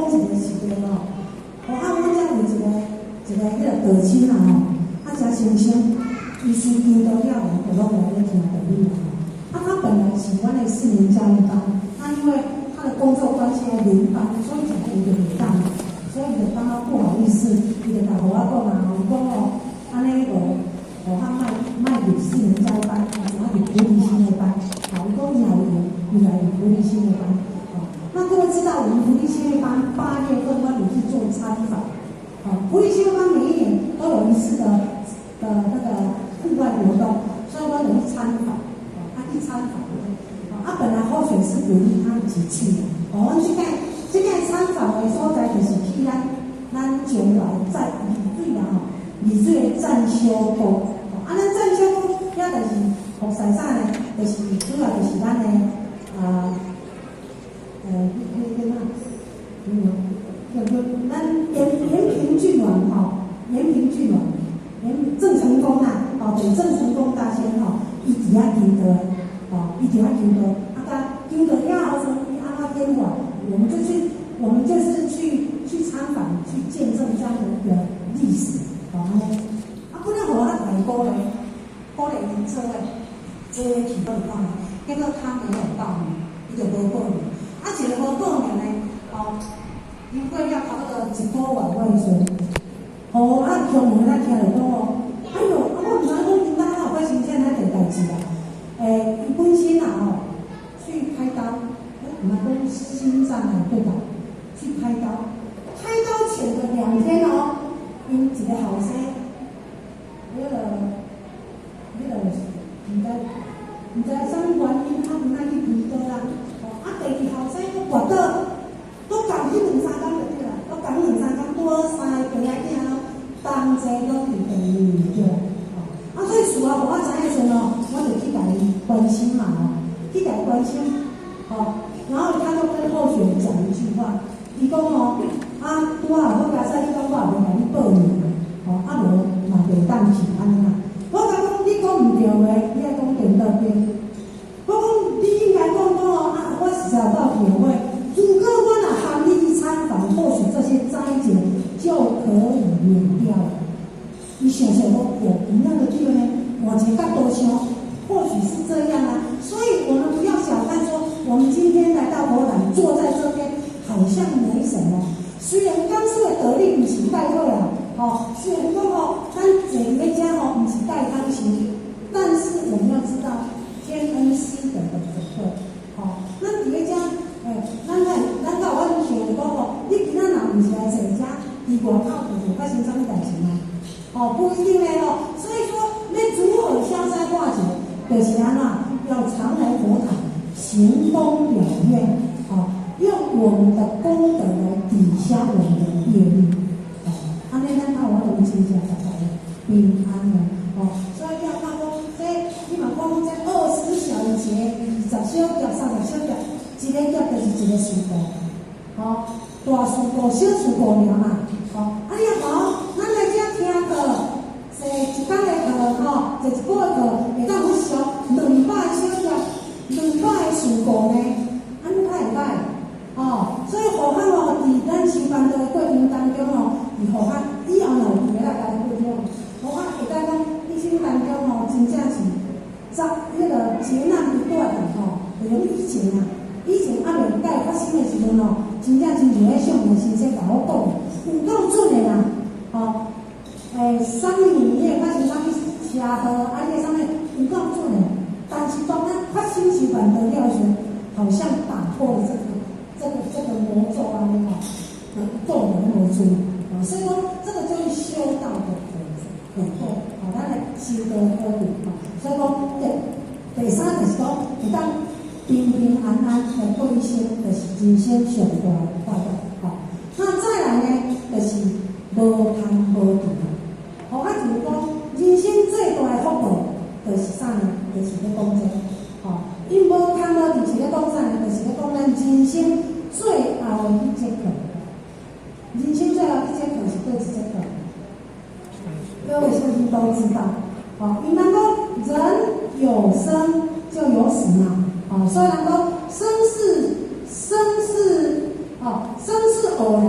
講一个事情吼，哦，啊，阮遮有一个一个彼个道親啊吼，啊，誠先生，伊是求道了人，就攏來咧聽道理啦吼。啊，他本來是阮的四年教育班，那因為他的工作關係輪班，所以講伊就袂當，所以就感覺不好意思，伊就共我講啊，伊講哦，按呢無，予我莫莫入四年教育班，伊轉入菩提心的班。好，伊講伊若有閒，伊來入菩提心的班。好，那各位知道我們菩提心的班8月份我有去做參訪。好，菩提心班每一年都有一次的那個戶外活動，所以我有去參訪。啊，去參訪。啊，本來候選是鼓勵他一起去的。哦，阮這個參訪的所在就是去咱將來在麗水啦吼，麗水的贊修宮。啊，咱贊修宮遐就是服侍啥呢？就是主要就是咱的啊，彼個啥？嗯，叫做咱延平郡王吼，延平郡王，延鄭成功啊，哦，對，鄭成功大仙吼，伊佇遐求道，哦，伊佇遐求道，啊，佮求道了後，伊按怎變化？我們就去，我們就是去參訪，去見證這樣的一個歷史，哦，啊，本來予我大鼓勵，鼓勵𪜶做伙做伙去講講，結果他沒有報名，伊就無報名。啊，一個無報名呢，哦，經過了差不多一個月的時陣，哦，啊，鄉民咱聽著講哦，哎喲，啊，我毋知影講𪜶哪有發生這爾濟代誌啊！欸，伊本身啊吼，去開刀，毋知講心臟啊對吧？去開刀，開刀前的2天哦，𪜶一個後生，彼個，毋知啥物原因，啊，毋愛去開刀啦。哦，啊，第二後生閣跋倒，閣仝彼兩三工就對啦，閣仝兩三工，拄好三个爸仔囝攏同齊攏佇病院對啦。哦，啊，所以事後予我知影時陣哦，我就去共伊關心嘛吼，去共伊關心，吼，然後他就跟候選講一句話，伊講哦，啊，拄仔好佳哉，你講我也無共你報名，吼，啊無嘛袂當去按呢啦。我共講，你講毋對話，你愛講顛倒邊。我講你應該講講哦，啊，我實在有夠後悔。如果我若含你去參訪，或許這些災劫就可以免掉了。你想想講，有那個對呢？往前較多想，或許是這樣啊。所以我們不要小看說，我們今天來到佛壇，坐在這邊，好像沒什麼。雖然講出的道理毋是蓋好啦，吼，雖然講吼，咱坐佇咧遮吼，毋是蓋貪心，但是我們要知道天恩師德的可貴，吼，咱佇咧遮，欸，咱甲阮想講吼，你今仔若毋是來坐遮，佇外口就會發生啥物代誌嗎？哦，不一定咧吼。所以說，欲如何消災化解，就是按怎，要常來佛塔行功表願，哦，用我們的功德來抵消我們的業力，哦，按呢咱才有法度真正達到平安的，哦，所以你若看講，這你嘛講這20小劫、20小劫、30小劫，一個劫就是一個事故，哦，大事故、小事故爾嘛，哦，啊你若看咱來遮聽課，坐一工的課，吼，坐一晡的課，會當去消200小劫、200個事故呢？按呢較會歹，哦，所以予咱哦，佇咱修辦道的過程當中吼，佇予咱以後若有機會來共你分享，予咱會當講一生當中吼，真正是遭彼個劫難不斷吼，就像以前啊，以前猶未蓋發生的時陣吼，真正親像彼少年先生共我講，有夠準的啦，吼，欸，啥物年會發生啥物車禍，啊，彼個啥物有夠準的，但是當咱發生修辦道了的時陣，好像打破了這個魔咒按呢吼，咒攏無出，哦，所以講這個就是修道的可貴，吼，咱來修道可貴，吼，所以講第三就是講，會當平平安安來過一生，就是人生上大的快樂，吼。那再來呢，就是無貪無癡，吼，啊，就是講人生最大的福報，就是啥呢？就是咧講這個，吼，𪜶無貪無癡是咧講啥呢？就是咧講咱人生最後的一節課，人生最後一節課是佗一節課？各位是不是都知道？吼，𪜶人講人有生就有死嘛，哦，所以人講生是哦，生是偶然。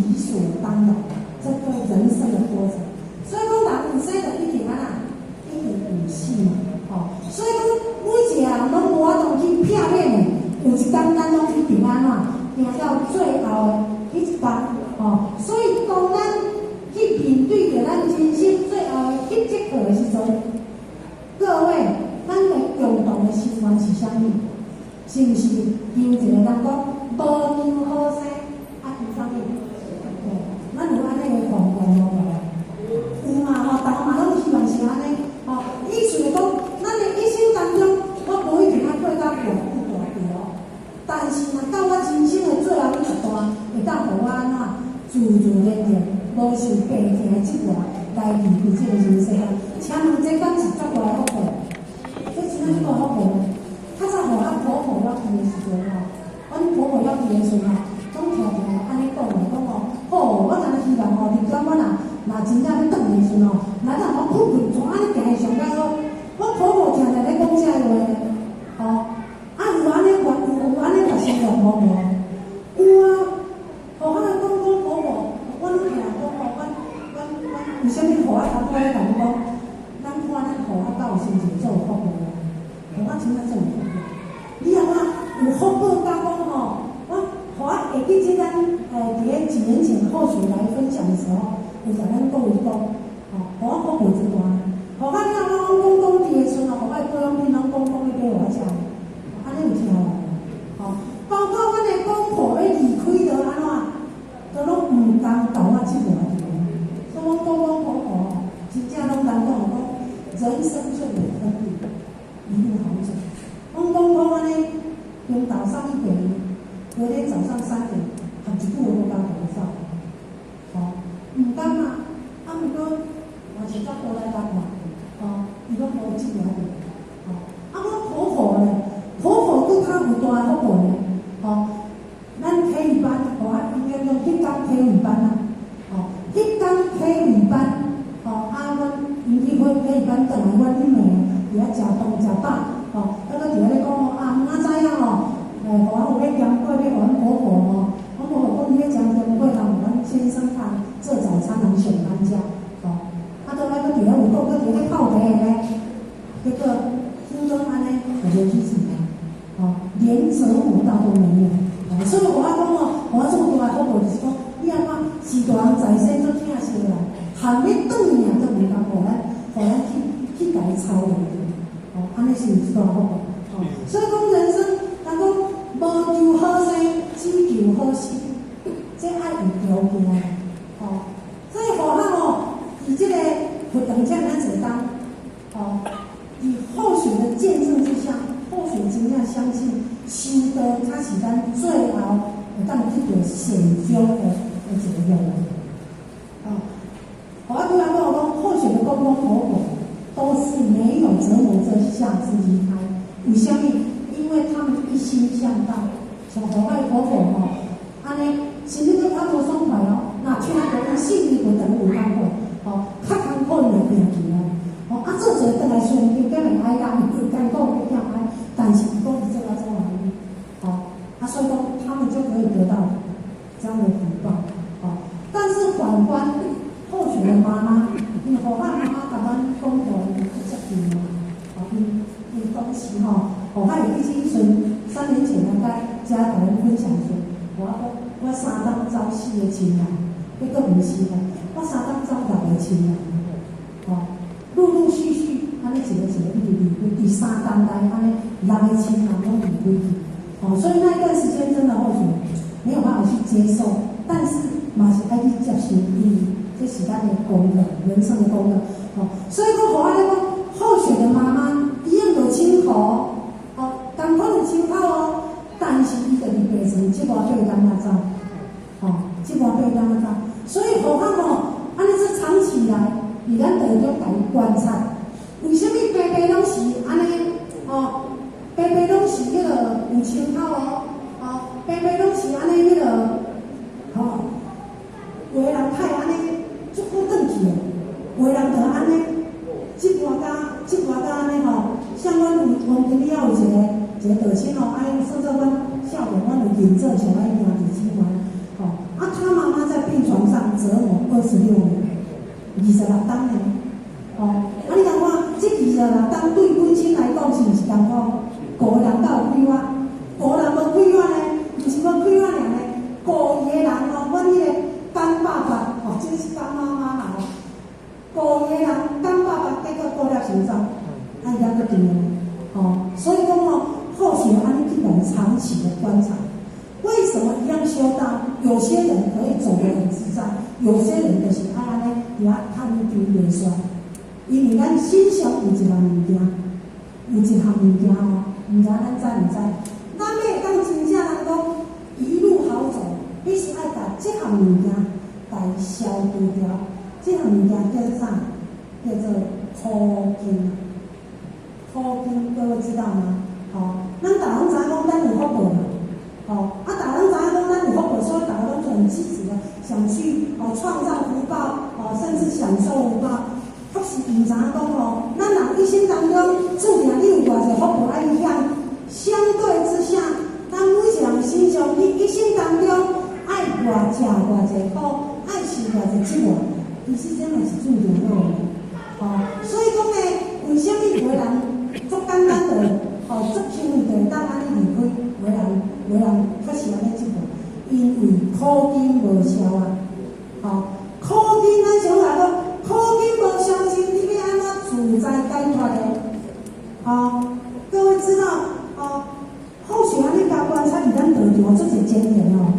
理所當然，這對人生的過程。所以講人有生就一定按怎，一定有死嘛，吼。所以講每一個人攏無法度去避免的，有一工咱攏一定按怎，行到最後的彼一工，吼。所以當咱去面對著咱人生最後的彼節課的時陣，各位，咱的共同的心願是啥物？是毋是求一個人講無求好生，啊求啥物？對，咱有按呢个願望無？有嘛吼，逐個嘛攏希望是按呢吼。意思是講，咱的一生當中，我無一定愛過甲偌久大條，但是若到我人生的最後彼一段，會當予我按怎自自然然，無受病痛的折磨，來離開這個人世間。請問這敢是足大的福報？這真正足大福報。較早予我婆婆要去的時陣吼，阮婆婆要去的時陣吼，總聽聽按呢講的，講吼，好，我干焦希望吼，伫當我若真正欲轉的時陣吼，來讓我困困怎按呢行會上較好。我婆婆定定咧講這個話呢，吼，啊有按呢願有按呢發生願望無？有啊，予我來講講婆婆，我攏聽講吼，阮為啥物予我頭拄仔咧共阮講，咱看咱予我到有心情做有福報啊，予我真正做有福報。你阿媽有福報甲講吼，我予我會記這咱佇咧幾年前後續來分享的時候，有共咱各位講，吼，予我福報真大。予我了我講講佇的時陣，予我的保養品攏講講咧買予我食，按呢有聽無？吼，包括阮的公婆欲離開著按怎，都攏毋甘共我折磨著。所以阮公公婆婆吼，真正攏人講講，人生最美分離，一路好走。阮公公按呢，中晝送去病院，隔天早上3點，含一句話無敢共我走，吼，毋甘啊，啊毋過嘛是較無來力嘛，吼，伊攏無折磨著，吼，啊，阮婆婆呢，婆婆閣較有大福報呢，吼，咱體育班，予我應該講彼工體育班啊，吼，彼工體育班，吼，啊，阮𪜶去體育班轉來，阮彼暝佇遐食飯食飽，吼，啊，閣佇遐咧講吼，啊，明仔載啊吼，予我有欲兼過欲予阮婆婆吼，阮婆婆講伊欲食兼粿，人予阮先生通做早餐，人上班食，吼，啊，倒來閣佇遐有講，閣佇遐咧泡茶呢，結果聽講按呢就無去錢啊，吼，連折磨到都沒有，吼，所以我講吼，我做大福報就是講，你按怎是大人在生足疼惜啦，含欲轉爾都毋甘予咱，予咱去共伊操勞著，吼，按呢是有這大福報，吼，所以講人生，人講無求好生，只求好死，這愛有條件，吼，所以予我吼，佇這個佛堂遮爾濟冬，吼，佇後續的見證之下，後續真正相信修道才是咱最後會當得到善終的一個用途。哦，我拄仔講講，後續的公公婆婆都是沒有折磨之下之離開，為啥物？因為他們一心向道，像予我婆婆吼，按呢身體閣較無爽快哦，若聽著伊死佇佛堂有艱苦，吼，較艱苦伊會拼起來。吼，啊，做者轉來雖然有點會哀啦，有艱苦有點哀，但是伊講伊做啊做安呢，吼，啊，所以講他們就可以得到這樣的福報，吼。但是反觀後續的媽媽，因為予我媽媽共阮公婆去接近嘛，吼，𪜶當時吼，予我會記起彼陣3年前咱在遮共阮分享時，我講我三冬走四個親人，彼閣毋是吼，我三冬走六個親人，吼，陸陸續續按呢一個一個一直離開，佇3冬內按呢六個親人攏離開去，吼，所以那一段時間真的或許沒有辦法去接受，但是嘛是愛去接受，因為這是咱的功課，人生的功課，吼，所以講，予我咧講，後續的媽媽一樣有傷口，哦，仝款有傷口哦，但是伊就佇病床折磨8工仔走，吼，折磨八工仔走，所以予我吼，按呢這長期以來，佇咱道中共伊觀察，為啥物白白攏是按呢？吼，白白攏是彼個有傷口哦，吼，白白攏是按呢彼個，吼，有的人較會按呢足好轉去的，有的人就按呢，折磨甲折磨甲按呢吼，像阮有王經理有一個道親吼，啊，𪜶算做阮少年，阮有認做上愛兄弟姊妹，吼，啊，他媽媽在病26年，26冬呢。哦，啊，你感覺這26冬對本身來講是毋是艱苦？顧人敢有快活？顧人無快活呢？毋是無快活爾呢？顧伊的人哦，阮彼個乾爸爸哦，這是乾媽媽啦吼。顧伊的人乾爸爸結果顧了成怎？啊，伊猶閣佇呢。哦，所以講哦，後學按呢去共長期的觀察，為什麼一樣修道？有些人可以走得很自在，有些人就是愛按呢佇遐趁甜袂煞。因為咱身上有一項物件，有一項物件哦，毋知咱知毋知？咱欲會當真正人講一路好走，必須愛共這項物件共消除掉。這項物件叫做啥？叫做苦根。苦根，各位知道嗎？吼，咱逐家攏知影講咱有福報嘛。吼，啊，逐家攏知影講咱有福報，所以逐家攏很積極的想去哦創造福報，哦，甚至享受福報。確實毋知影講吼，咱人一生當中注定你有偌濟福報愛去享。相對之下，咱每一個人身上，你一生當中愛偌食偌濟苦，愛受偌濟折磨，其實這嘛是注定好的。吼，所以講呢，為啥物有的人足簡單就，吼，足輕易就會當按呢離開？有的人確實按呢折磨，因為苦根無消啊。吼，苦根咱想來講，苦根無消盡，你欲按怎自在解脫呢？吼，各位知道，吼，後續按呢共觀察佇咱道場做一個經驗哦。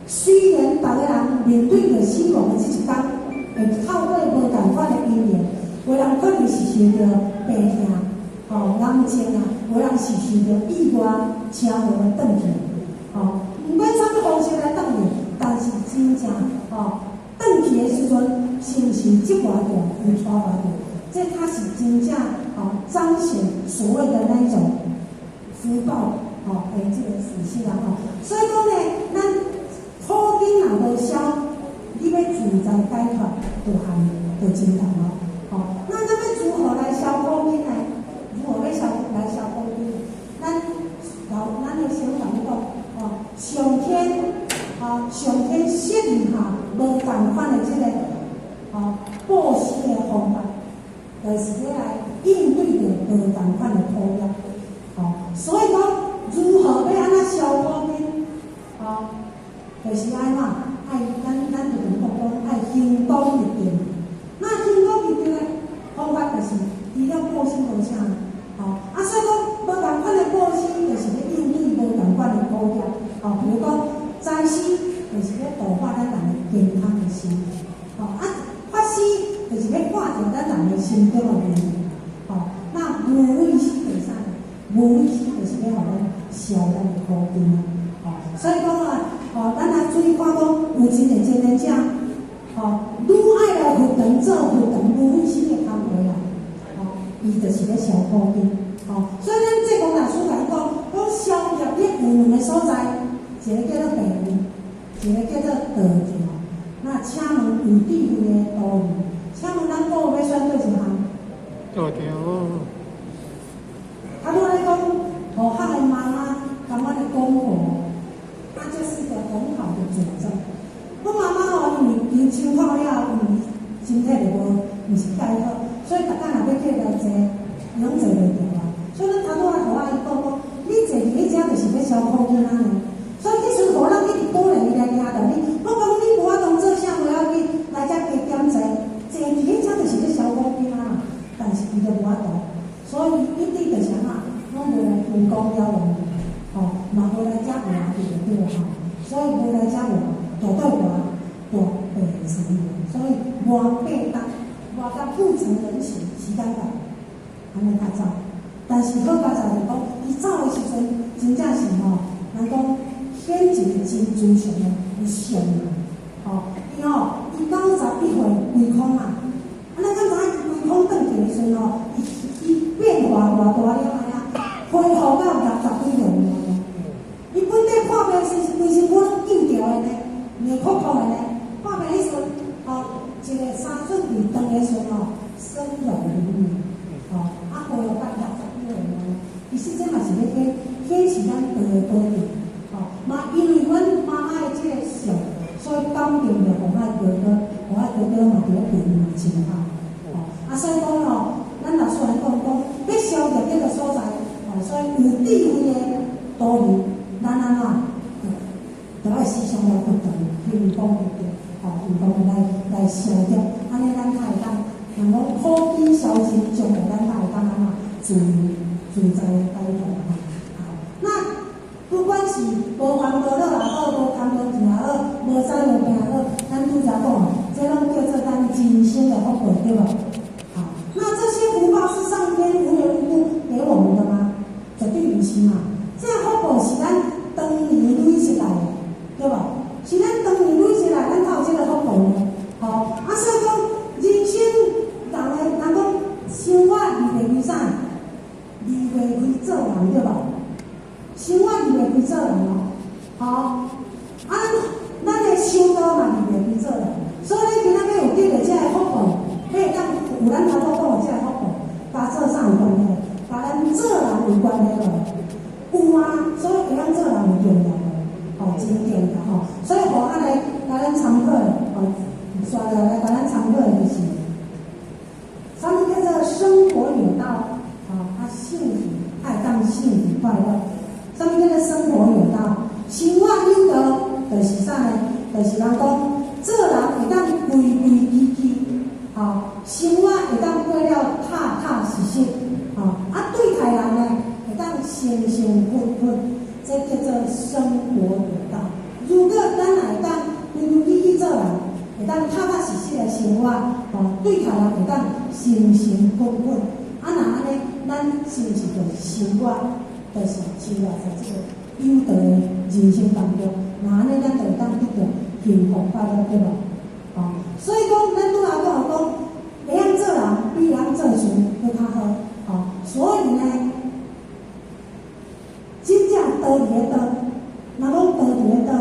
雖然逐個人面對著死亡的這一工，會透過無仝款的因緣，有人可能是受著病痛，吼，癌症啊；有人是受著意外車禍來轉去，吼，毋管啥物方式來轉去，但是真正吼，轉去的時陣，是毋是折磨著，有拖磨著？這它是真正吼彰顯所謂的那一種福報，吼的這個事實啦吼。所以講呢，咱苦根若無消，你欲自在解脫，就難，就真難咯。吼，那咱欲如何來消苦根呢？如何欲消來消苦根？咱老咱的先講講，吼，上天，吼，上天設立下無仝款的這個，吼，布施的方法，就是欲來應對著無仝款的苦業。吼，所以講，如何欲按怎消苦根？吼，就是按怎？愛咱就講講愛興功立德。那興功立德的方法就是除了布施無啥，吼，啊，所以講無仝款的布施，就是欲應對無仝款的苦業。吼，比如講財施，就是欲度化咱人的健康的心；吼，啊，法施就是欲化解咱人的心中的疑慮。吼，那無畏施就是啥？無畏施就是欲予咱消咱的苦根啊。吼，所以講啊，吼，咱來注意看講，有真濟真濟者，吼，愈愛來佛堂做佛堂無畏施的工課啦，吼，伊就是咧消苦根，吼，所以咱濟公大師共講，講消業力有兩個所在，一個叫做病院，一個叫做道場。那請問有智慧的道友，請問咱各位欲選佗一項？道場。頭拄仔咧講，何學的媽媽共阮的公婆，啊，這是一個很好的佐證。阮媽媽吼，因為伊清苦了後，因為身體就無毋是介好，所以逐工若欲起來坐，伊攏坐袂著啊。所以咱頭拄仔予阿姨講講，你坐佇彼遮就是欲消苦根啊呢。所以彼陣予咱一直鼓勵伊來聽著你，我講你無法度做啥，無要緊，來遮加減坐，坐佇彼遮就是欲消苦根啊。但是伊就無法度，所以伊一直就是按怎，攏無來興功了亡，吼，嘛無來遮活去就對了吼。所以無來遮活，大對活大白成人，所以活8冬，活甲不成人形，時間到，按呢較走。但是好佳哉就講，伊走的時陣，真正是吼，人講顯一個真慈祥的有相啊，吼，伊吼，伊91歲歸空啊，啊，咱敢知影伊歸空轉去的時陣吼，伊變化偌大了知影？恢復到60幾歲呢。伊本底破病時，規身軀攏舊掉的呢，硬硞硞的呢。破病彼時陣，吼，一個3寸規長的時陣吼，生軟如泥，吼，啊，恢復到60幾歲呢。其實這嘛是欲顯顯示咱道的寶貴，吼，嘛因為阮媽媽的這個相，所以感動著予我哥哥，予我哥哥嘛佇咧陪嘛真好。哦，啊，所以講吼，咱老師來講講，欲消業這個所在，哦，所以有智慧的道理，咱按怎，就愛思想來不斷行功不斷，吼，行功來消業，按呢咱才會當，人講苦經消盡，將來咱才會當按怎自由自在解脫吼。好，那不管是無煩無惱也好，無牽無纏也好，無災無病也好，咱拄才講，這攏叫做咱人生的福報，對無？好，那這些福報是上天無緣無故給我們的嗎？絕對毋是嘛！這福報是咱長年累積來的，對無？是咱長年累積來，咱才有這個福報呢。吼，啊，所以講人生人的人講生活離袂開啥？離袂開做人，對無？生活離袂開做人哦，吼，啊，咱的修道嘛離袂開做人，所以你今仔日有得著這个福報，欲會當有咱頭拄講的這個福報，佮做啥有關係？佮咱做人有關係無？有啊，所以會曉做人有重要的，吼，真重要吼。所以予按呢來咱參考的，吼，紲落來共咱參考的就是，啥物叫做生活有道？吼，啊，幸福，愛當幸福快樂。啥物叫做生活有道？生活有道，就是啥呢？就是人講做人會當規規矩矩，吼，生活會當過了踏踏實實，吼，啊，對待人呢會當誠誠懇懇，這叫做生活有道。如果咱若會當規規矩矩做人，會當踏踏實實來生活，吼，對待人會當誠誠懇懇，啊，若按呢，咱是毋是就是生活，就是生活在這個有道的人生當中？若按呢，咱就會當得著幸福快樂，對無？吼，所以講，咱拄仔講講，會曉做人比會曉做事閣較好，吼。所以呢，真正道理的道，若講道理的道，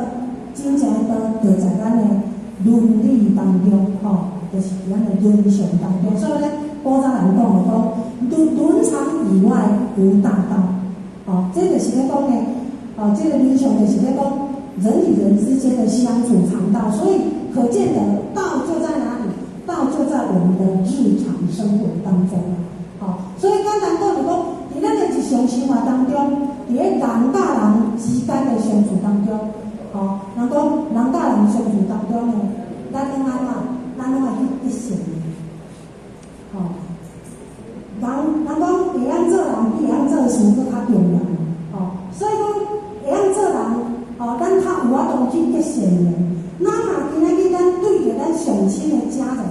真正的道就在咱的倫理當中，吼，就是佇咱的倫常當中。所以咧，古早人講的講，倫倫常以外無大道，吼，這就是咧講呢，哦，這個倫常就是咧講人與人之間的相處常道。所以可見得道就在哪裡？道就在我們的日常生活當中啊。吼，所以簡單講就講，佇咱的日常生活當中，佇咧人佮人之間的相處當中，吼，人講人佮人相處當中呢，咱攏按怎？咱攏愛去結善緣，吼。人講會曉做人比會曉做事閣較重要，吼。所以講會曉做人，吼，咱較有法度去結善緣。哪怕今仔日咱對著咱上親的家人，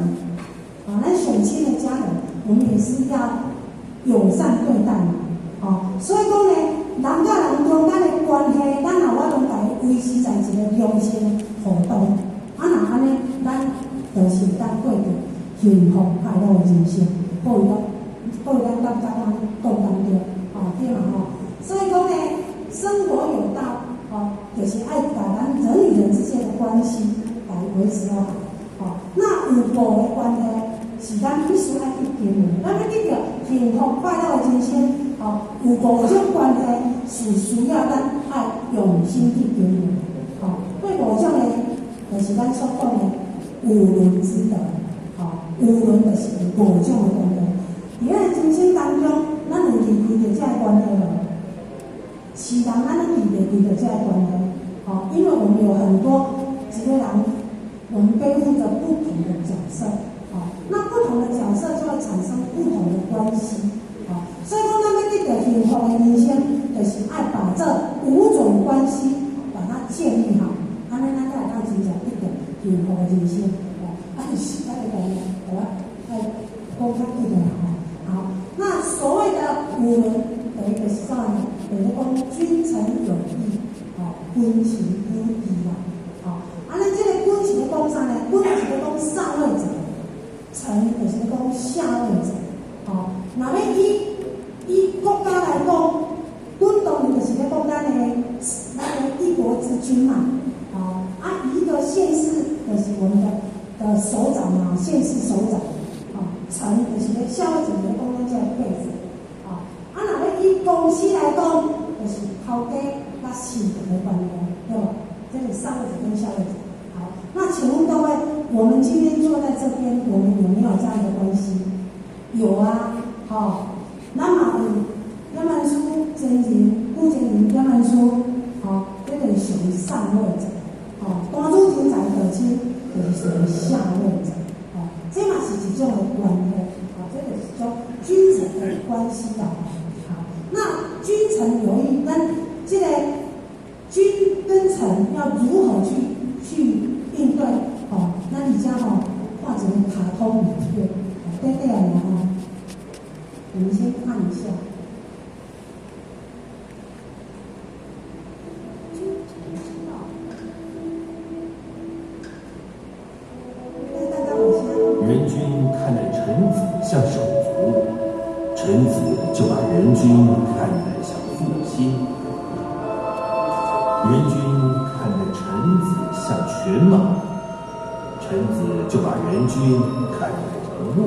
啊，咱上親的家人，我們也是要友善對待嘛，吼。所以講呢，人佮人中間的關係，咱若有法度共伊維持在一個良性互動，啊，若按呢，咱就是會當過著幸福快樂的人生。各位講，各位咱感覺按呢講當中，吼，對嘛吼？所以講呢，生活有道，吼，就是愛共咱人與人之間的關係來維持好，吼。那有五個關係是咱必須愛去經營，咱欲得著幸福快樂的人生，吼，有五種關係是需要咱愛用心去經營，吼。這五種呢，就是咱所講的五倫之德，吼，五倫就是五種的關係。佇咱人生當中，咱會離開著這个關係無？是人咱攏離袂開著這個關係，吼，因為我們有很多一個人，我們背負著不同的角色，吼，那不同的角色就會產生不同的關係，吼，所以講咱欲得著幸福的人生，就是愛把這五種關係把它建立好，按呢咱才會當真正得著幸福的人生，吼。啊，時間的關係，我愛講較久點吼。好，那所謂的五倫，等於就是啥呢？等於講君臣有義，吼，君臣有義啦，吼。啊，咱這個君是咧講啥呢？君是咧講上位者，臣就是咧講下位者，吼。若欲以國家來講，君當然就是咧講咱的一國之君嘛，吼。啊，以一個縣市就是我們的首長嘛，縣市首長，吼，臣就是咧下位者咧講咱這個輩子，吼。啊，若欲以公司來講，就是頭家佮市場的關係，對無？這是上位者跟下位者。好，那請問各位，我們今天坐在這這邊，我們有沒有這樣的關係？有啊，吼，咱嘛有點按師前人、古前人點按師，吼，這就是屬於上位者，吼，單主人才道親就是屬於下位者，吼，這嘛是一種的關係，吼，這就是一種君臣的關係啦，好，那君臣有義，咱這個君跟臣要如何去應對？吼，咱佇遮吼畫一個卡通影片，短短的吼，我們先看一下。君臣之道。人君看待臣子像手足，臣子就把人君看待像父親。人君看待臣子像犬馬，臣子就把人君看待成鹿。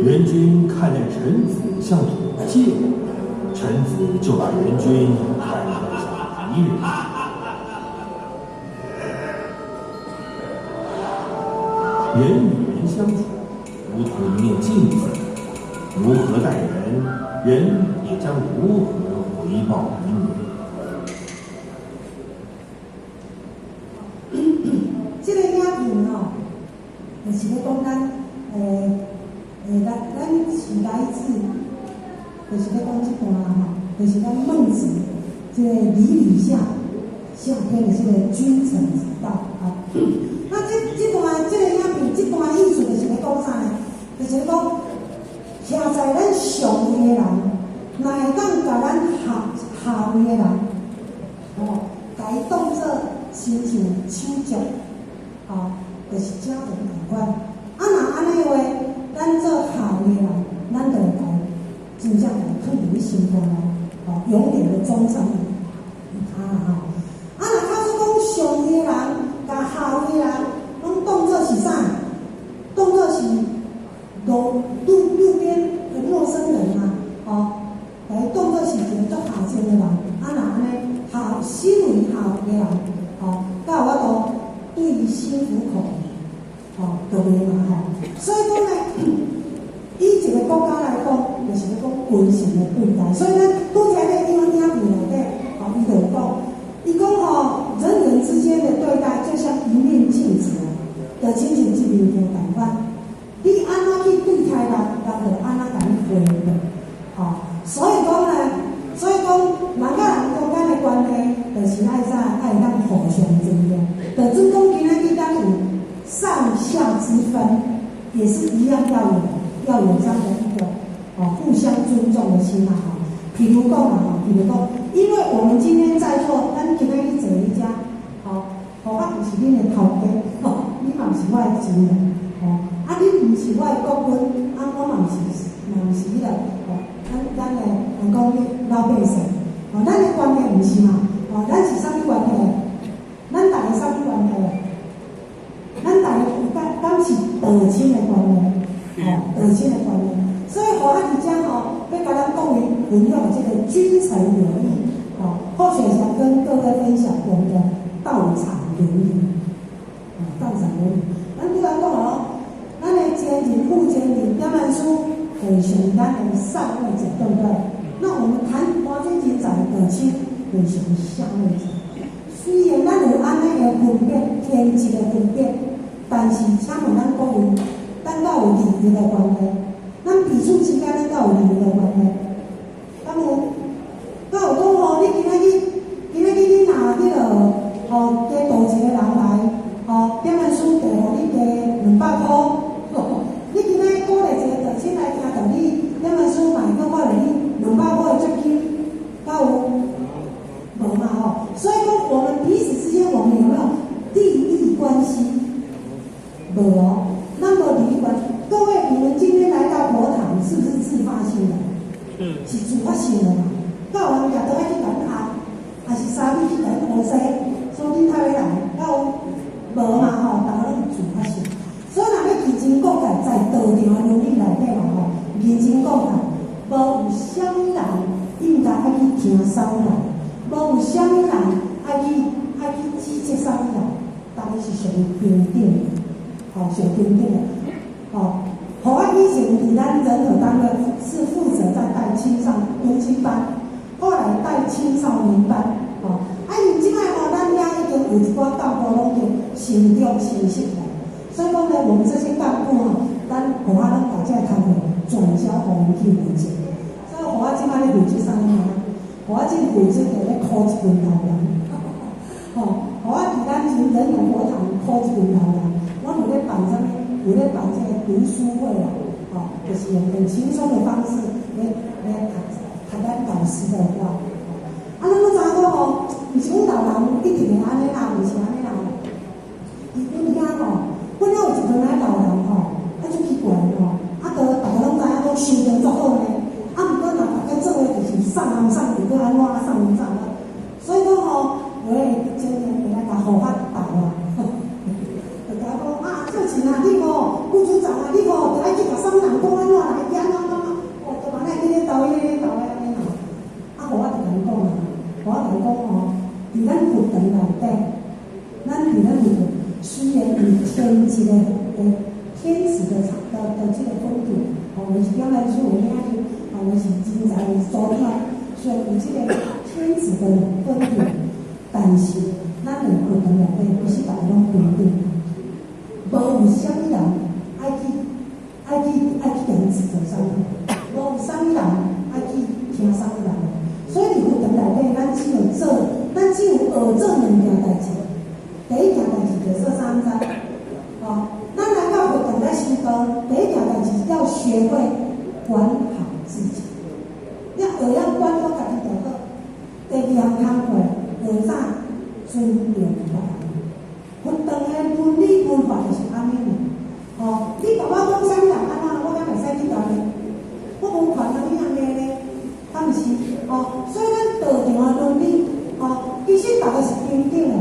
人君看待臣子像土芥，臣子就把人君看待像敵人。人與人相處，如同一面鏡子，如何待人，人也將如何回報於你。這個影片吼，就是咧講咱，咱是來自，就是咧講這段啦吼，就是咱孟子這個禮禮下下篇的這個君臣之道啊。那這段這個影片，這段意思就是咧講啥呢？就是咧講，徛在咱上位的人，若會當共咱下位的人，吼，共伊當做親像手足，吼，就是家人仝款。啊，若按呢話，咱做下位的人，咱就會共真正共囥佇你心肝內，吼，永遠的忠誠於他啦吼。啊，若假使講上位的人，共下位的人攏當做是啥？當做是路邊的陌生人啊，吼，來當做是一個足下賤的人。啊，若按呢下身為下位的人，吼，才有法度對伊心服口服，吼，就袂嘛吼。所以講呢，以一個國家來講，就是咧講君臣的對待。所以咱拄才咧影片內底，吼，伊就有講，伊講吼，人人之間的對待就像一面鏡子啊，就親像一面鏡仝款。你按怎去對待人，人就按怎共你回報。吼，所以講呢，所以講人佮人中間的關係，就是愛啥愛當互相尊重。就準講今仔日咱有上下之分，也是一樣要有這樣的一個哦互相尊重的心嘛吼。譬如講嘛吼，譬如講，因為我們今天在座，咱今仔日坐佇遮，吼，我毋是恁的頭家，吼，你嘛毋是我的主人，吼，啊，恁毋是我的國君，啊，我嘛毋是，嘛毋是彼個，吼，咱的人講老百姓，吼，咱的關係毋是嘛，吼，咱是啥物關係？咱逐个啥物關係？咱逐个敢是道親的關係，吼，道親的關係。所以，予咱佇遮吼，欲共咱講為分享這個君臣有義，吼，後續想跟各位分享我們的道場倫理，啊，道場倫理。咱拄仔講哦，咱的前人、副前人、點按師，就是屬於咱的上位者，對不對？那我們談黃金人才道親，就是屬於下位者。雖然咱有按呢个分別，天職的分別，但是請問咱各位，咱敢有利益的關係？咱彼此之間，咱敢有利益的關係？敢有？敢有講吼？你今仔日你若彼個吼，加導一個人來，吼，點按師加予你加200箍。你今仔日鼓勵一個道親來聽道理，點按師嘛會閣看著你200箍的獎金，敢有？無嘛吼。所以講，我們彼此之間，我們有沒有利益關係？無哦，咱無利益關係。各位，你們今天來到佛堂，是不是自發性的？是自發性的嘛？敢有人舉刀仔去共你甕，還是沙米去共你烏西，所以恁才會來，敢有？無嘛吼，逐个攏是自發性。所以若欲認真講起來，在道場的倫理內底嘛吼，認真講起來，無有啥物人應該愛去聽啥物人，無有啥物人愛去指責啥物人，逐个是屬於平等的，吼，上平等的，吼。予我以前佇咱人和單位是負責在帶青少讀經班，後來帶青少年班，吼。啊，因這擺吼，咱遐已經有一寡幹部攏已經成長成熟啦，所以講呢，我們這些幹部吼，咱予我攏共這个工課轉交予𪜶去負責。所以予我這擺咧負責啥物啊？予我這負責著咧箍一群老人，吼，予我佇咱人和佛堂箍一群老人，我有咧辦啥物？有咧辦這個讀書會啦，吼，就是用很輕鬆的方式來讀讀咱導師的話。啊，咱攏知影講吼，毋是阮老人一定會按呢啦，毋是按呢啦。佇阮遐吼，阮遐有一群仔老人吼，啊足奇怪吼，啊，都逐家攏知影講修行足好呢，啊，毋過若逐家做的就是送人送又閣按怎送人送啊，所以講吼，有的會真會來共護法鬥啊，就共講啊，秀琴啊，你吼，副組長啊，你吼，著愛去共啥物人講按怎來，伊按怎按怎，哦，就嘛來去咧鬥，去咧鬥的按呢吼。啊，予我就共伊講啊，予我共伊講吼，佇咱佛堂內底，咱佇咱佛堂雖然有天職的天職的這個風度，吼，有是點來說有領袖，吼，有是人才有組長，雖然有這個天職的風度，但是咱佇佛堂內底，其實逐家攏平等，無有啥物人愛去共伊指責啥物，無有啥物人愛去聽啥物人。所以佇佛堂內底，咱只有做，咱只有學做兩件代誌。第一件代誌就是做啥物知？吼，咱來到佛堂來修道，第一件代誌要學會管好自己。你學曉管好家己就好。第二項工課，學啥？尊重別人。佛堂的倫理文化就是按呢爾。吼，你共我講啥物人按怎，我敢會使去共你？我無權通你按呢咧，敢毋是？吼，所以咱道場的倫理，吼，其實逐个是平等的，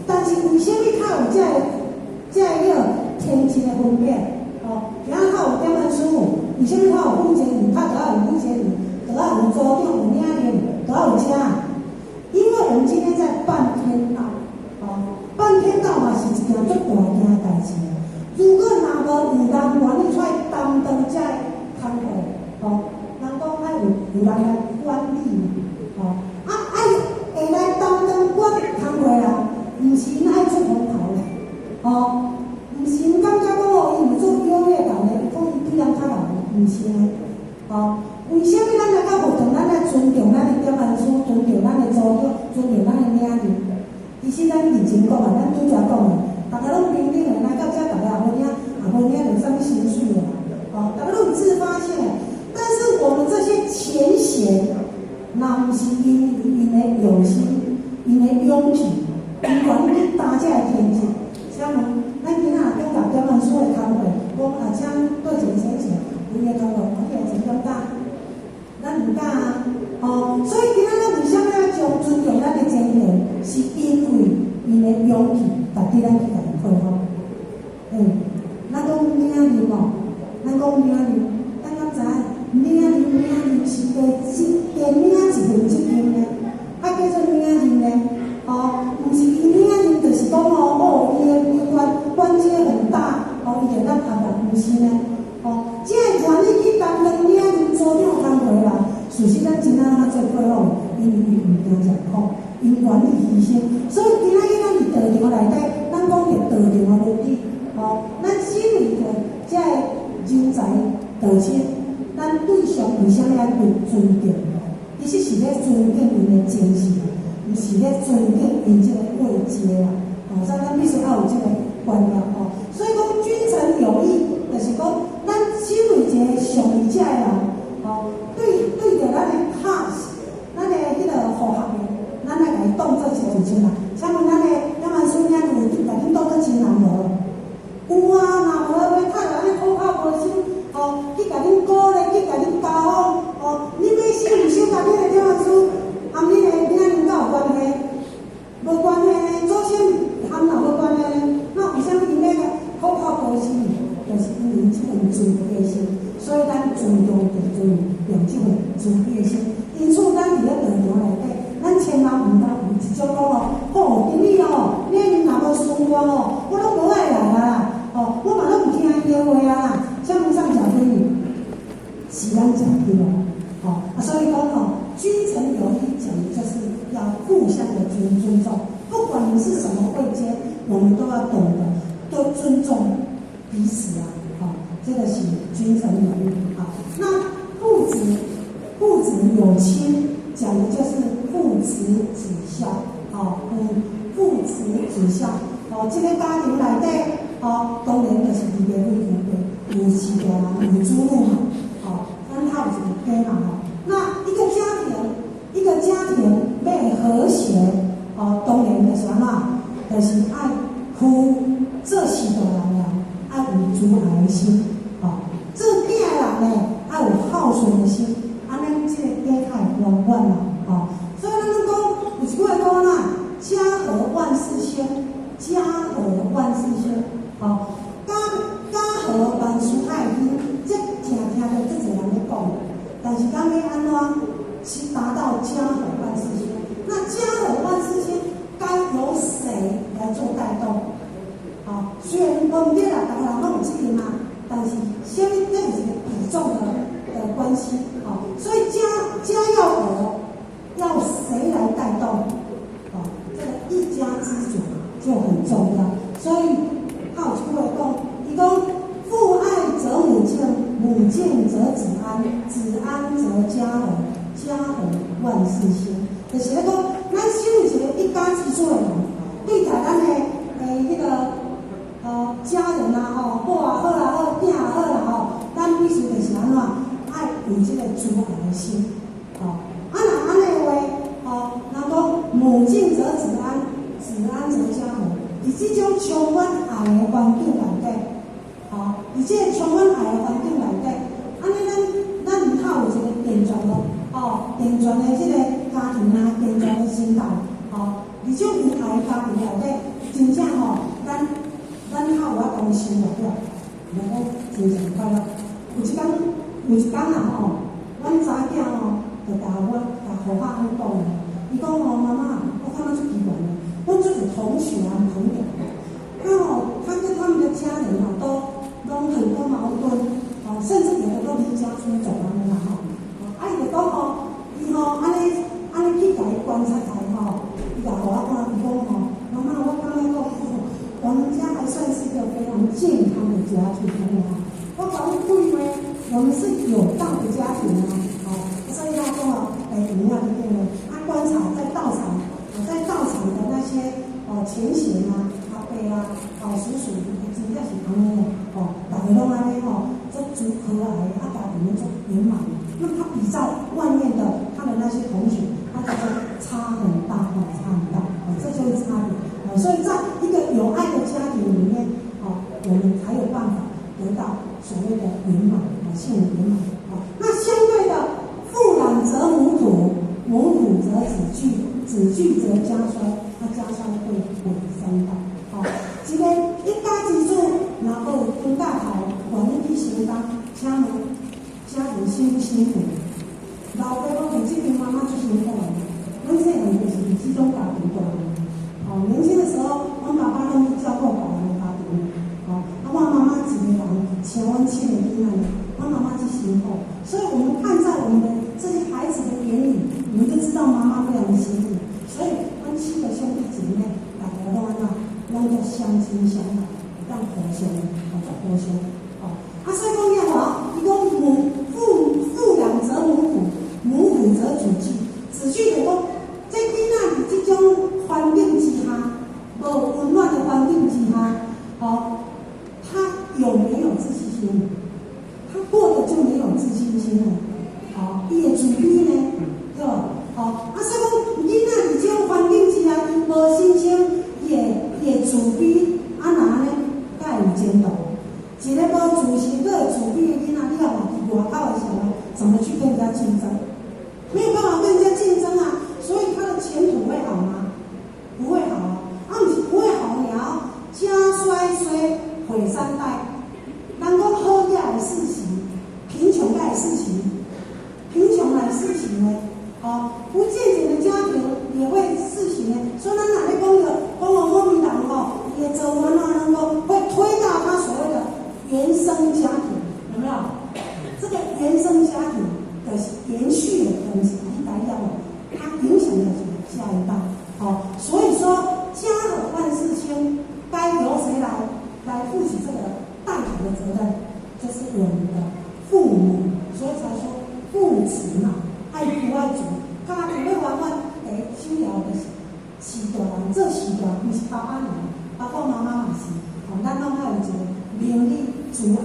但是為啥物較有這個彼個天職的分別？吼，今仔較有點按師傅，為啥物較有負責人？較著愛有負責人，著愛有組長、有領袖，著愛有啥？因為我們今天在辦天道，吼，辦天道嘛是一件足大件的代誌。如果若無有人願意出來擔當這個工課，吼，人講愛有人來管理嘛，吼，啊愛會來擔當管工課人，毋是𪜶愛出風頭的，吼，毋是𪜶感覺講哦，伊有做優越感的，講伊比人較老，毋是呢，吼。為啥物咱來到佛堂，咱愛尊重咱的點按師，尊重咱的組長，尊重咱的領袖？其實咱認真講啊，咱拄才講的，逐家攏平等的，來到遮逐家也無領，也無領著啥物薪水的啦，吼，逐家攏有自發性的。但是我們這些前賢，若毋是因𪜶的用心，𪜶的勇氣，𪜶願意去擔這個天職，請問咱今仔若講共點按師的工課，講啊，請對前先生，規个工課，我起來真簡單。咱毋敢啊，吼，所以今仔咱為啥物愛將尊重咱的前賢？是因為𪜶的勇氣，值得咱去共伊佩服。咱講領袖哦，咱講領袖，咱敢知影？領袖是加領一份責任呢，啊叫做領袖呢？吼，毋是伊領袖就是講哦，哦，伊的伊官階很大，哦，伊就當合啦，毋是呢？吼，這個願意去擔當領袖組長工課的人，事實咱真正較做佩服，因為伊毋驚食苦，𪜶願意犧牲。所以今仔日咱佇道場內底，咱講著道場的倫理，吼，咱身為著這個人才道親，咱對上為啥物愛尊敬？其實是咧尊敬𪜶的精神，毋是咧尊敬𪜶這個位階啦。吼，所以咱必須愛有這個觀念吼。所以講君臣有義，就是講咱身為一個上位者的人，吼，對著咱的下屬，咱的彼個符合的，咱愛共伊當做親像親人。請問咱的點按師兄有共恁當做親人無？有啊，若無欲太安呢苦口婆心，吼，去共恁鼓勵，去共恁交往，吼，恁欲收毋收共恁的點按師，和恁的領袖敢有關係？無關係呢，祖先和若無關係呢，那為啥物𪜶欲苦口婆心？就是因為這份慈悲心，所以咱尊重就尊重這份慈悲心。因此，咱佇咧道場內底，咱千萬毋通有一種講哦，吼，今日哦，你若無輸我，我吼，我攏無愛來啊啦，哦，我嘛攏毋聽伊的話啊啦。請問啥食虧？是咱食虧哦，哦，啊，所以講吼，君臣有義講的就是要互相的尊重，不管你是什麼位階，我們都要懂得都尊重彼此啊，好，這個是君臣有義啊。那父子有親，講的就是父慈子孝，哦，父慈子孝，哦，這個家庭內底，哦，當然就是二家幾兄弟，有四個人，有子女嘛，哦，咱還有一個家嘛，吼。那一個家庭，一個家庭欲和諧，哦，當然就是按怎，就是愛父做序大人，愛有慈愛的心，哦，做囝的人呢，愛有孝順的心，按呢這個家才會圓滿啦，哦。所以咱攏講有一句話講啦，家和萬事興，家和萬事興，哦，家家和萬事興，這聽聽著足濟人咧講，但是講欲按怎去達到家和萬事興？那家和萬事興該由誰來做帶動？好，雖然講對啦，逐个人攏有責任啊，但是啥物這是一個比重的關係，好，所以家家要和，要誰來帶動？哦，這個一家之主就很重要。所以他有一句話講，伊講父愛則母敬，母敬則子安，子安則家和，家和萬事興。就是咧講，咱身為一個一家之主的人，對待咱的彼個家人啊吼，某也好啦好，囝也好啦吼，咱必須就是按怎，愛有這個慈愛的心，吼。啊，若按呢的話，吼，人講母敬則子安，子安則家和。佇這種充滿愛的環境內底，吼，佇這個充滿愛的環境內底，按呢咱咱較有一個健全的，吼，健全的這個家庭啊，健全的心態，吼，佇這種有愛的家庭內底，真正吼，咱較有法度生活了，能夠真正快樂。有一工啊吼，阮查囝吼，就共我共予我按呢講，伊講吼，媽媽，我感覺足奇怪的，阮這個同學啊朋友，他哦，他跟他們的家人哦，都攏很多矛盾，哦，甚至有的都離家出走按呢啦吼。啊，伊就講吼，伊吼按呢按呢去共伊觀察來吼，伊就予我看，伊講吼，媽媽，我感覺講，我們家還算是一個非常健康的家庭，哈。我講對話，我們是有道的家庭啊，哦，所以他講哦，欸，怎麼樣對不對？他觀察在道場，在道場的那些哦前賢啊、阿伯啊、哦叔叔，真正是按呢哦，逐家攏按呢吼，足足和藹，啊家庭足圓滿。那他比照外面的他的那些同學，他就說差很大哦，差很大哦，這就是差別哦。所以在一個有愛的家庭裡面，哦，我們才有辦法得到所謂的圓滿哦，幸福圓滿哦。那相對的，父懶則母苦，母苦則子懼，子懼則家衰，那家衰會毀三代。哦，一個一家之主，若無有擔大頭，願意去承擔，請問家庭辛不辛苦？老爸攏佇這邊，媽媽足辛苦的。阮細漢就是佇這種家庭大的。哦，年輕的時候，阮爸爸攏去照顧別人的家庭。哦，啊，我媽媽一個人生阮七個囡仔，阮媽媽足辛苦。所以我們看在我們的這些孩子的眼裡，我們就知道媽媽非常的辛苦。所以，阮七個兄弟姊妹，大家攏按怎，攏足相親相愛，當互相，哦，足互相。哦，啊，所以講了吼，伊講母父父懶則母苦，母苦則子懼，子懼就講，這囡仔佇這種環境之下，無溫暖的環境之下，哦，他有沒有自信心？他過得就沒有自信心了。哦，伊會自卑呢，對吧？哦，啊，所以講囡仔佇這種環境之下，伊無信心，伊會自卑，啊，若按呢，才會有前途。一個無自信、閣會自卑的囡仔，你若看佇外口的時候，怎麼去跟人家競爭？沒有辦法跟人家競爭啊，所以他的前途會好嗎？不會好啊，啊，毋是不會好爾，家衰衰毀三代。人講好也會世襲，貧窮也會世襲，貧窮來世襲呢？哦，不健全的家庭也會世襲呢。所以咱若咧講著，講哦，某某人吼，伊的祖的責任？就是我們的父母，所以才說父慈嘛，愛父愛祖。家庭欲圓滿，第一首要就是序大人，做序大人，毋是爸爸爾，包括媽媽嘛是。吼，咱攏愛有一個明理慈愛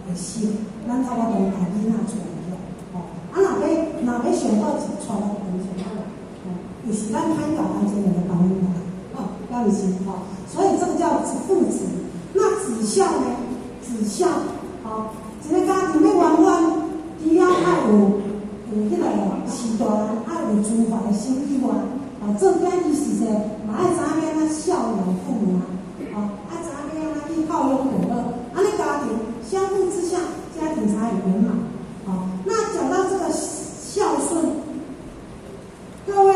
的心，咱才有法度共囡仔帶起來。吼，啊，若欲上好是帶來長上好啦。吼，有時咱歹教，咱真會來幫𪜶啦。吼，敢毋是？吼，所以這個叫父慈。那子孝呢？子孝，吼，一個家庭欲圓滿，除了愛有彼個序大人愛有慈懷的心以外，哦，做囝兒時勢嘛愛知影欲按怎孝養父母啊，哦，愛知影欲按怎去孝養父母，按呢家庭相互之下，家庭才會圓滿。哦，那講到這個孝順，各位，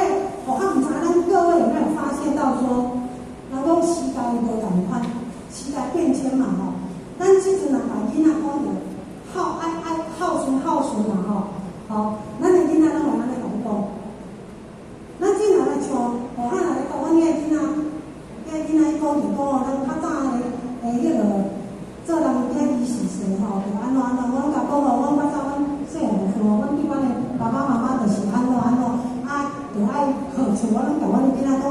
我毋知咱各位有沒有發現到說，人講時代無仝款，時代變遷嘛吼，咱這陣若共囡仔講著孝愛愛孝順孝順嘛吼，吼，咱的囡仔攏會按呢共講。咱這若來像我漢來講，阮遐囡仔，遐囡仔伊講就講哦，咱較早的彼個做人囝兒時勢吼，就按怎按怎，我攏共講哦，阮較早阮細漢時吼，阮對阮的爸爸媽媽就是按怎按怎，啊，就愛好像我攏共阮的囡仔講，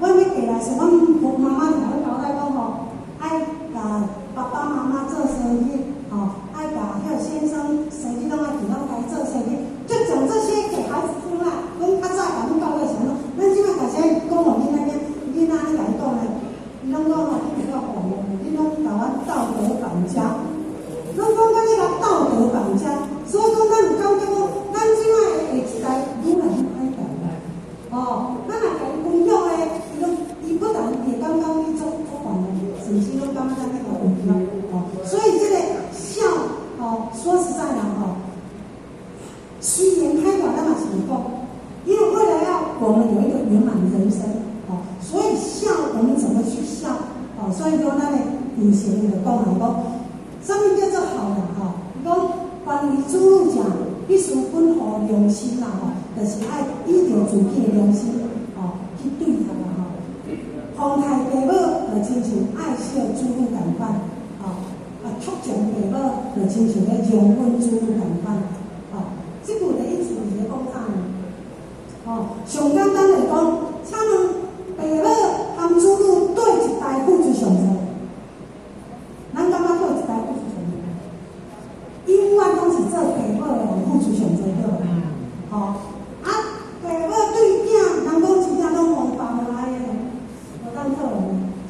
阮欲嫁來時，阮媽媽就共阮交代講吼，愛共爸爸媽媽做生日，吼，愛共彼個先生生日攏愛佇攏共伊做生日，就講這些給孩子聽啦。講較早共阮教育是按怎，咱這擺開始講予囡仔聽，囡仔按呢共伊講咧，伊攏講吼，你袂夠管我，你攏共阮道德綁架，攏講甲你共道德綁架，所以講咱有感覺講，咱這擺的下一代愈來愈歹教啦。哦，咱若共伊分享的，伊攏伊不但會感覺你足足煩的，甚至攏感覺咱咧共有了，哦，所以這個孝，哦，說實在啦，吼，雖然歹教，咱嘛是會講，因為為了要我們有一個圓滿的人生，哦，所以孝我們怎麼去孝？哦，所以講咱的以前就講來講，啥物叫做好啦？吼，伊講關於子女者，必須本乎良心啦，吼，就是愛依著自己的良心，吼，去對待啦，吼。風待爸母就親像愛惜子女仝款，吼，啊，畜情爸母就親像咧容忍子女仝款，吼。這句的意思是咧講啥呢？吼，上簡單來講，請問爸母含子女佗一代付出上濟？咱感覺佗一代付出上濟？永遠攏是做爸母的人付出上濟，對無？吼，啊，爸母對囝，人講真正攏無爸無愛的，無當可憐，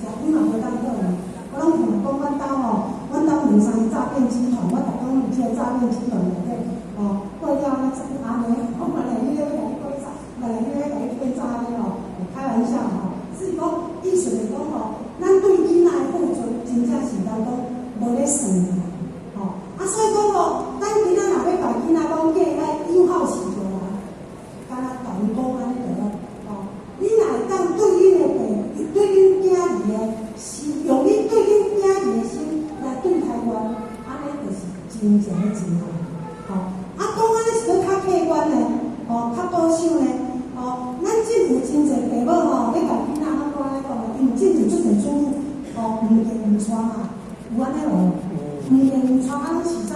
食苦嘛無當可憐。我攏聽人講，阮兜吼，阮兜兩三個詐騙集團，我逐工佇這個詐騙集團內底，吼，過了安呢，我嘛來你咧欲共你過詐，嘛來你咧共你變詐呢吼，開玩笑吼，是講意思是講吼，咱對囡仔的付出，真正是人講無咧算的啦，吼，啊，所以講吼，咱今仔若欲共囡仔講叫伊愛友好序大人，敢若共伊講按呢就好，吼，你若會當對恁的爸，對恁囝兒的心，用恁對恁囝兒的心來對待我，按呢就是真正的真好，吼，啊，講按呢是閣較客觀的，吼，較保守呢，吼，咱政府真濟爸母吼，咧共囡仔攏講按呢講的，因為進前足濟子女，吼，毋嫁毋娶嘛，有按呢無？毋嫁毋娶，啊，攏是啥？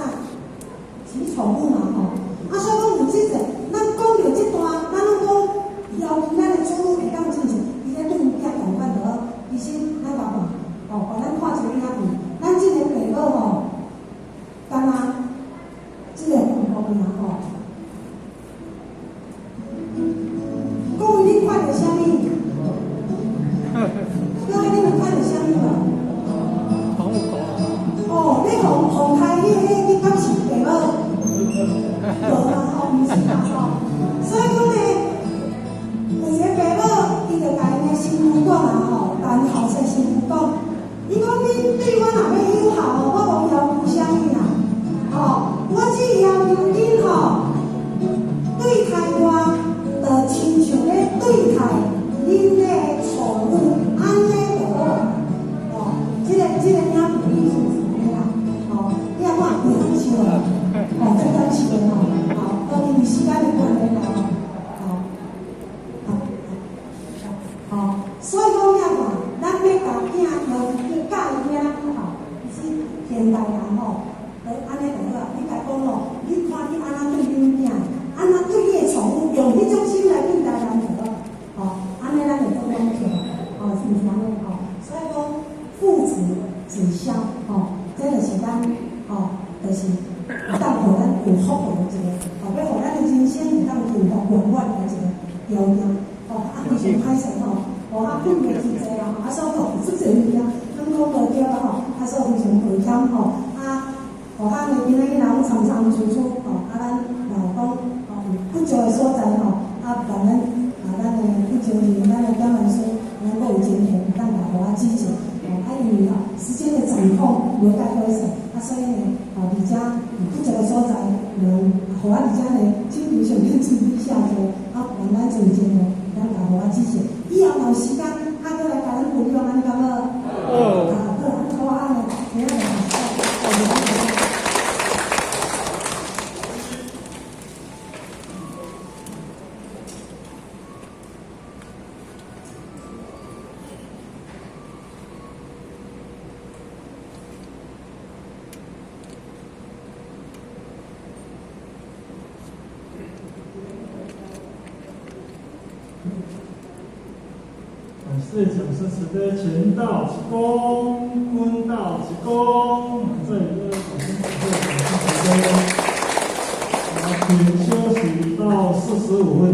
是寵物嘛，吼，啊，所以講有這濟，咱講著這段，咱攏講要求咱的子女會當親像伊咧對𪜶囝仝款就好。其實咱共看，吼，予咱看一個影片，咱這個爸母吼，敢若這個父母爾吼。各位，恁看著啥物？各位，恁有看著啥物無？哦，你予予刣彼敢是爸母？無啦吼，毋是啦吼。所以講呢，有一個爸母，伊就共𪜶的新婦講啊吼，共𪜶後生新婦講，伊講你對我若欲友好吼，我無要求啥物啦，吼，我只要求恁吼，對待我，就親像咧對待恁的寵物，按呢就好。哦，這個影片意思是按呢啦，吼，你也看規工笑啊，哦，足敢笑的吼，吼，當然時間的關係啦，吼，好，好，所以講遐看，咱欲共囝要教伊按怎好，其實現代人。濟銷吼，這就是咱吼，就是會當予咱有福報的一个，吼，欲予咱的人生會當幸福圓滿的一個條件，吼，啊非常歹勢吼，吼啊困袂真濟啦，啊所以講足濟物件，攏講無對啦吼，啊所以非常抱歉吼，啊，予咱的今仔日人參參出出吼，啊咱若有講吼有不足的所在吼，啊萬咱啊咱的不足是咱的講員師，咱閣有真緣，會當來予我指正，吼，啊因為吼時間的掌控無介好勢，啊所以呢，吼佇遮有不足的所在，就予我佇遮呢，手頭上面準備寫做，啊，願咱盡真緣，咱來予我指正。以後若有時間，啊，閣來共咱分享，按呢敢好？好。啊，好，好啊，按呢，今仔日就。感謝講師慈悲，前道一躬，軍道一躬，這裡就是掌聲感謝講師慈悲。好，請休息到45分。